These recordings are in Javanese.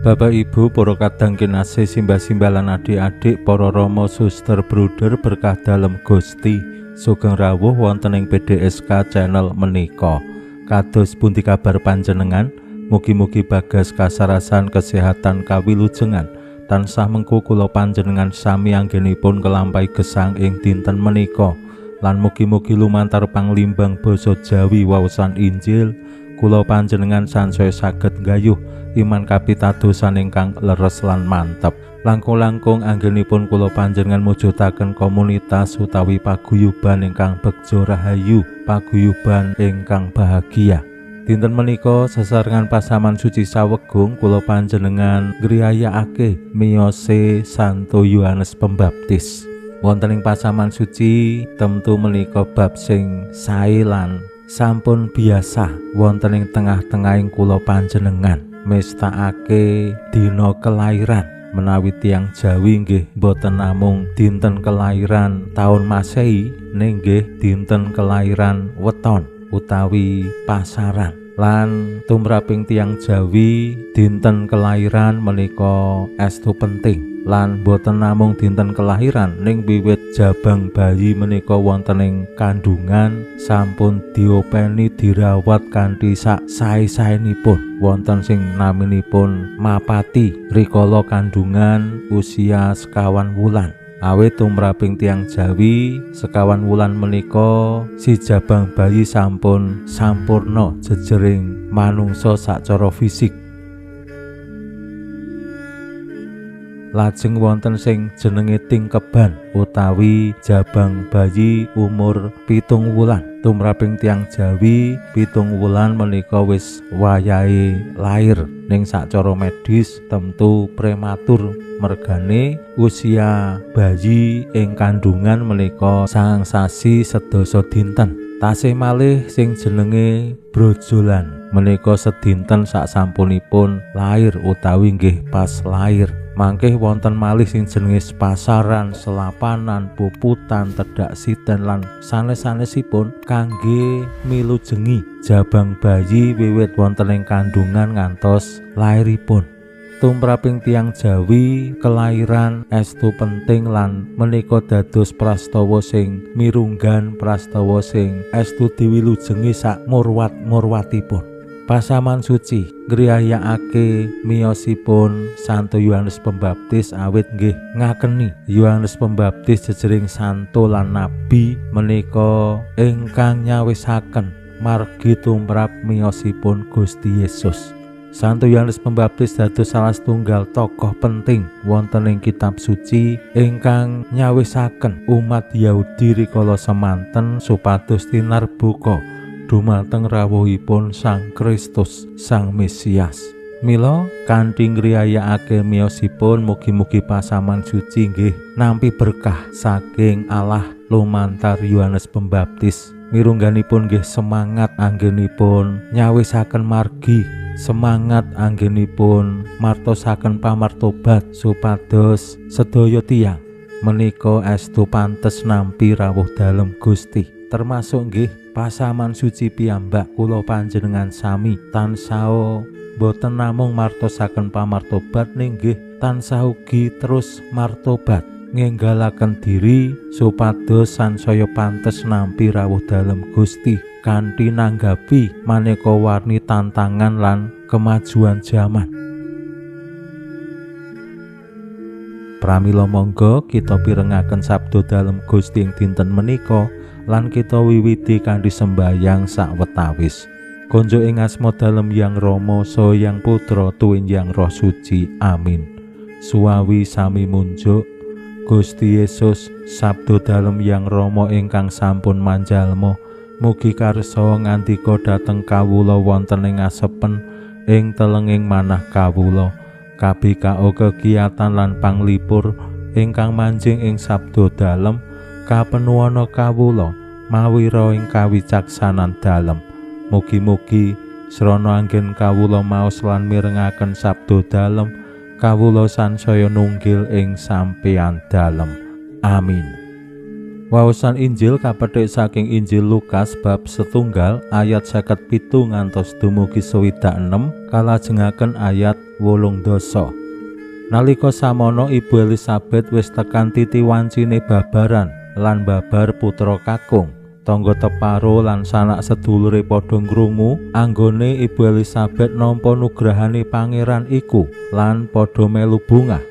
Bapak Ibu, para kadang kinasih, simbah-simbah lan adik-adik, para rama, suster, bruder berkah dalem Gusti, sugeng rawuh wonten ing PDSK channel menika. Kados pundi kabar panjenengan? Mugi-mugi bagas kasarasan kesehatan kawilujengan tansah mengku kula panjenengan sami anggenipun kelampahi gesang ing dinten menika. Lan mugi-mugi lumantar panglimbang basa Jawi waosan Injil kula panjenengan sansaya saged nggayuh iman kapitadosan ingkang leres lan mantep. Langkung-langkung anggenipun kula panjenengan mujudaken komunitas utawi paguyuban ingkang begja rahayu, paguyuban ingkang bahagia. Dinten menika sesarengan pasaman suci sawegung kula panjenengan ngriyayakake miyose Santo Yohanes Pembaptis. Wonten ing pasaman suci tentu menika bab sing sae lan sampun biasa wonten ing tengah-tengahing kula panjenengan mestakake dina kelahiran. Menawi tiyang Jawi nggih boten namung dinten kelahiran taun Masehi, ning nggih dinten kelahiran weton utawi pasaran. Lan tumraping tiyang Jawi dinten kelahiran menika estu penting. Lan boten namung dinten kelahiran, ning wiwit jabang bayi menika wonten ing kandungan sampun diopeni dirawat kanthi sak sae-saenipun. Wonten sing naminipun mapati rikala kandungan usia sekawan wulan. Awit tumraping tiyang Jawi sekawan wulan menika si jabang bayi sampun sampurna jejering manungsa sacara fisik. Lajeng wonten sing jenenge tingkeban utawi jabang bayi umur 7 wulan. Tumraping tiyang Jawi 7 wulan menika wis wayahe lair, ning sacara medis tentu prematur mergane usia bayi ing kandungan menika 9 sasi 10 dinten. Tasih malih sing jenenge brojolan menika sedinten sasampunipun lair utawi nggih pas lair. Mangkih wonten malih sing jenenge pasaran, selapanan, puputan, tedak siten lan sanes-sanesipun kangge milujengi jabang bayi wiwit wonten ing kandungan ngantos lairipun. Tumraping tiyang Jawi kelahiran estu penting lan menika dados prastawa sing mirunggan, prastawa sing estu diwilujengi sak murwat-murwatipun. Pasaman suci ngriyayakake miyosipun Santo Yohanes Pembaptis awit nggih ngakeni Yohanes Pembaptis jejering santo lan nabi menika ingkang nyawisaken margi tumrap miyosipun Gusti Yesus. Santo Yohanes Pembaptis dados salah setunggal tokoh penting wonten ing kitab suci ingkang nyawisaken umat Yahudi rikala semanten supados tinarbuka dumateng rawuhipun Sang Kristus, Sang Mesias. Mila kanthi ngriyayakake miyosipun mugi-mugi pasaman suci nggih nampi berkah saking Allah lumantar Yohanes Pembaptis. Mirungganipun nggih semangat anggenipun nyawisaken margi, semangat anggenipun martosaken pamartobat supados sedaya tiyang menika estu pantes nampi rawuh dalem Gusti. Termasuk nggih pasaman suci piyambak kula panjenengan sami tansah boten namung martosaken pamartobat ning nggih tansah ugi terus martobat ngenggalaken diri supados sansaya pantes nampi rawuh dalem Gusti kanthi nanggapi maneka warni tantangan lan kemajuan jaman. Pramila monggo kita pirengaken sabda dalem Gusti ing dinten menika lan kita wiwiti kanthi sembayang sawetawis. Konjuk ing asma dalem Yang Rama saha Yang Putra tuwin Yang Roh Suci. Amin. Suwawi sami munjuk Gusti Yesus sabda dalem Yang Rama ingkang sampun manjalma, mugi karsa ngandika dhateng kawula wonten ing asepen ing telenging manah kawula. KBKO kegiatan lan panglipur ingkang manjing ing sabda dalem kapenuwana kawula mawira ing kawicaksanan dalem. Mugi-mugi srana anggen kawula maos lan mirengaken sabda dalem kawula sansaya nunggil ing sampeyan dalem. Amin. Waosan Injil kapethik saking Injil Lukas bab 1 ayat 57 ngantos dumugi 66 kalajengaken ayat 80. Nalika samono Ibu Elizabeth wis tekan titi wancine babaran lan babar putra kakung. Tangga teparo lan sanak sedulure padha ngrungu anggone Ibu Elizabeth nampa nugrahane pangeran iku lan padha melu bungah.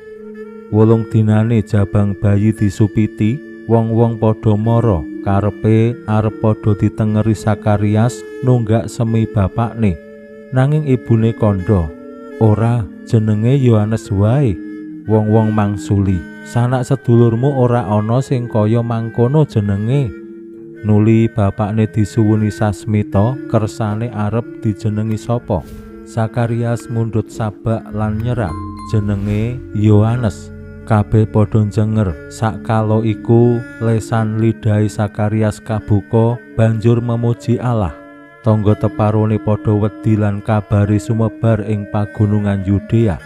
8 dinane jabang bayi disupiti, wong-wong padha mara karepe arep padha ditengeri Sakarias nunggak semi bapakne. Nanging ibune kandha, "Ora, jenenge Yohanes wae." Wong-wong mangsuli, "Sanak sedulurmu ora ana sing kaya mangkono jenenge." Nuli bapakne disuwuni sasmita kersane arep dijenengi sapa. Sakarias mundhut sabak lan nyerat, jenenge Yohanes. Kabeh padha njenger. Sakala iku lesan lidahe Sakarias kabuka banjur memuji Allah. Tangga teparone padha wedi lan kabare sumebar ing pagunungan Yudea.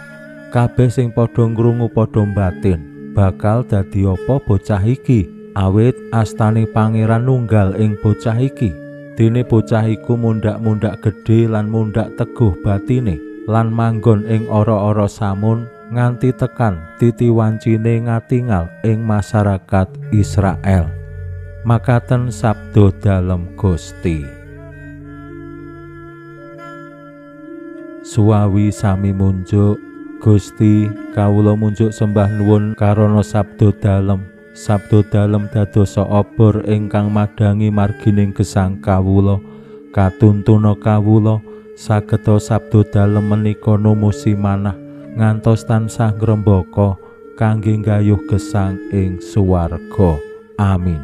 Kabeh sing padha ngrungu padha mbatin, bakal dadi apa bocah iki? Awit astane pangeran nunggal ing bocah iki. Dene bocah iku mundhak-mundhak gedhe lan mundhak teguh batine lan manggon ing ora-ora samun nganti tekan titi wancine ngatingal ing masyarakat Israel. Makaten sabda dalem Gusti. Suwawi sami munjuk. Gusti, kawula munjuk sembah nuwun karana sabda dalem. Sabda dalem dadosa obor ingkang madhangi margining gesang kawula. Katuntuna kawula sageta sabda dalem menika numusi manah ngantos tansah ngrembaka kangge nggayuh gesang ing suwarga. Amin.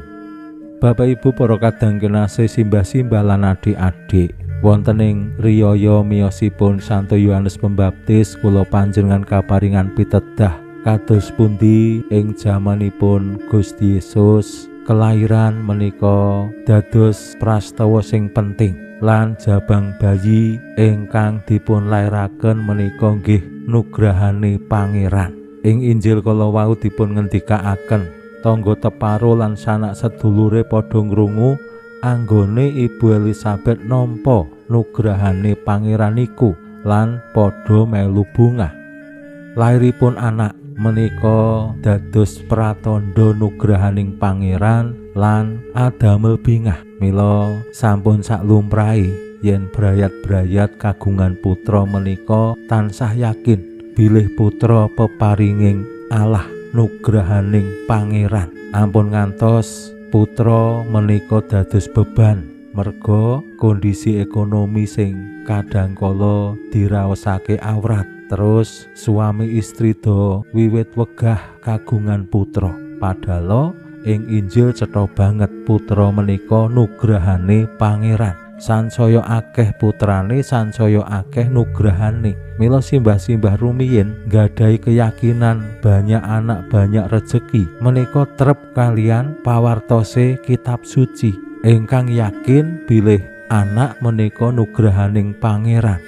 Bapak Ibu para kadang kinasih, simbah-simbah lan adik-adik, wonten ing riyaya miyosipun Santo Yohanes Pembaptis kula panjenengan kaparingan pitedah kados pundi ing jamanipun Gusti Yesus kelahiran menika dados prastawa sing penting lan jabang bayi ingkang dipun lairaken menika nggih nugrahane pangeran. Ing Injil kala wau dipun ngendikaaken tangga teparo lan sanak sedulure padha ngrungu anggone Ibu Elizabeth nampa nugrahane pangeran iku lan padha melu bungah. Lairipun anak menika dados pratandha nugrahaning pangeran lan adamel bingah. Mila sampun saklumrahe yen brayat-brayat kagungan putra menika tansah yakin bilih putra peparinging Allah nugrahaning pangeran. Ampun ngantos putra menika dados beban merga kondisi ekonomi sing kadhangkala diraosake awrat. Terus suami istri do wiwit wegah kagungan putra. Padahal ing Injil cetha banget putra menika nugrahane pangeran. Sansaya akeh putrane, sansaya akeh nugrahane. Mila simbah-simbah rumiyin nggadahi keyakinan banyak anak banyak rejeki menika trep kalian pawartose kitab suci ingkang yakin bilih anak menika nugrahaning pangeran.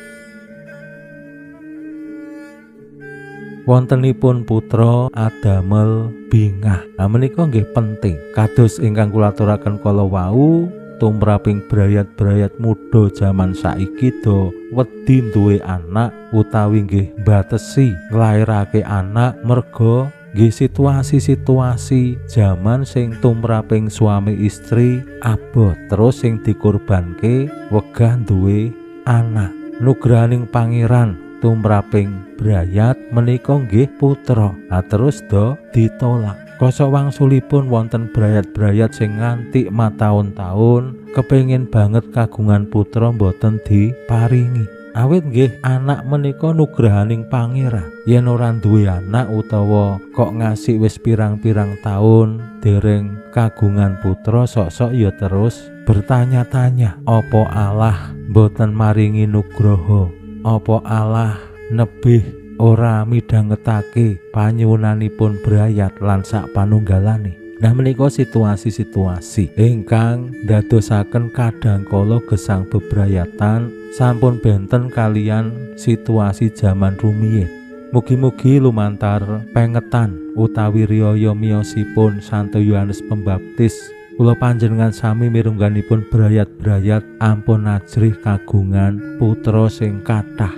Wontenipun putra adamel bingah. Nah menika nggih penting. Kados ingkang kula aturaken kala wau, tumraping brayat-brayat muda jaman saiki do wedi duwe anak utawi nggih mbatesi nglairake anak merga nggih situasi-situasi jaman sing tumraping suami istri abot terus sing dikorbanke wegah duwe anak. Nugrahaning pangeran tumraping brayat menika nggih putra. Ha terus do ditolak. Kosok wangsulipun wonten brayat-brayat sing nganti mataun-taun kepengin banget kagungan putra mboten diparingi. Awit nggih anak menika nugrahaning pangeran. Yen ora duwe anak utawa kok ngasih wis pirang-pirang taun dereng kagungan putra, sok-sok ya terus bertanya-tanya, apa Allah mboten maringi nugraha? Apa Allah nebih ora midhangetake panyuwunanipun brayat lan sak panunggalane. Nah menika situasi-situasi ingkang ndadosaken kadhangkala gesang bebrayatan sampun benten kalian situasi jaman rumiyin. Mugi-mugi lumantar pengetan utawi riyaya miyosipun Santo Yohanes Pembaptis kula panjenengan sami mirungganipun brayat-brayat ampun ajrih kagungan putra sing kathah.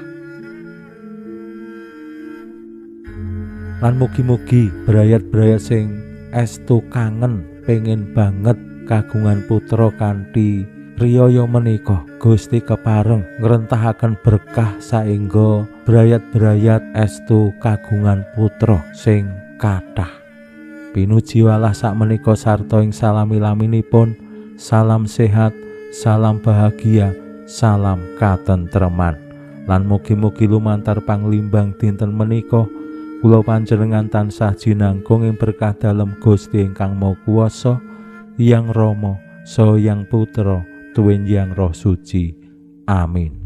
Lan mugi-mugi brayat-brayat sing estu kangen pengen banget kagungan putra kanthi riyaya menika Gusti kepareng ngrentahaken berkah saengga brayat-brayat estu kagungan putra sing kathah. Pinuji Allah sakmenika sarta ing salami-laminipun. Salam sehat, salam bahagia, salam katentreman. Lan mugi-mugi lumantar panglimbang dinten menika kula panjenengan tansah jinangkung ing berkah dalem Gusti ingkang Maha Kuwasa, Hyang Rama, Saha Hyang Putra, tuwin Hyang Roh Suci. Amin.